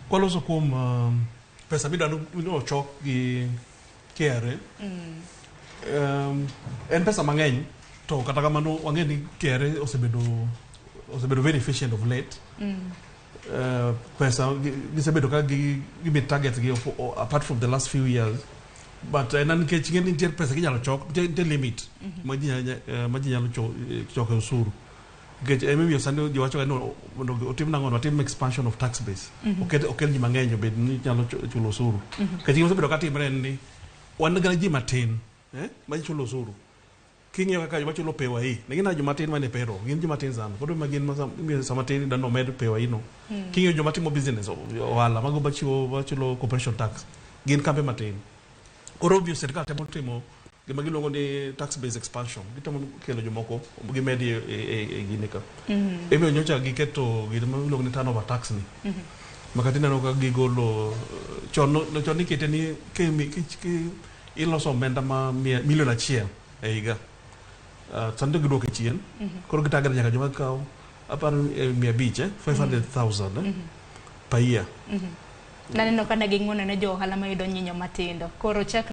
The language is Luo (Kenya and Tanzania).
Kwaloso kuom pesa midwaro ni ochok gi KRA, en pesa mang'eny, to kata kamano wang'e ni KRA osebedo very efficient of late. Pesa gisebedo ka gi meet targets gi apart from the last few years, but en nikech ing'e ni nitie pesa ginyalo chok, nitie limit ma ji nyalo choko e osuru, nikech emomiyo sani ji wacho ga ni mondo otim nang'o, watim expansion of tax base, okel ji mang'eny obed ni nyalo chulo osuru, nikech gima osebedo ka timre en ni wan ga ji matin ma ji chulo osuru. King'iyo kaka joma chulo PAYE ne gin joma tin mane payroll, gin joma tin sana, koro ma gin imiyo sama tin idwa nomed PAYE no. King'iyo joma timo business, ohala mago machiwo machulo corporation tax, gin kambe matin. Koro omiyo sirikal temo timo gima giluongo ni tax base expansion, gitemo kelo jomoko gimedi e gine ka. Emomiyo nyocha giketo gima iluongo ni turnover tax ni, makata ineno ka gigolo chon chon nikete ni ki iloso omenda ma 1 million e higa. Sani to giduoke chien. Koro gitagre nyaka joma kawo aparo 500, 500,000 per year. Naneno ka ne ging'uono ne jo ohala mayudo nyinyo matindo. Koro chak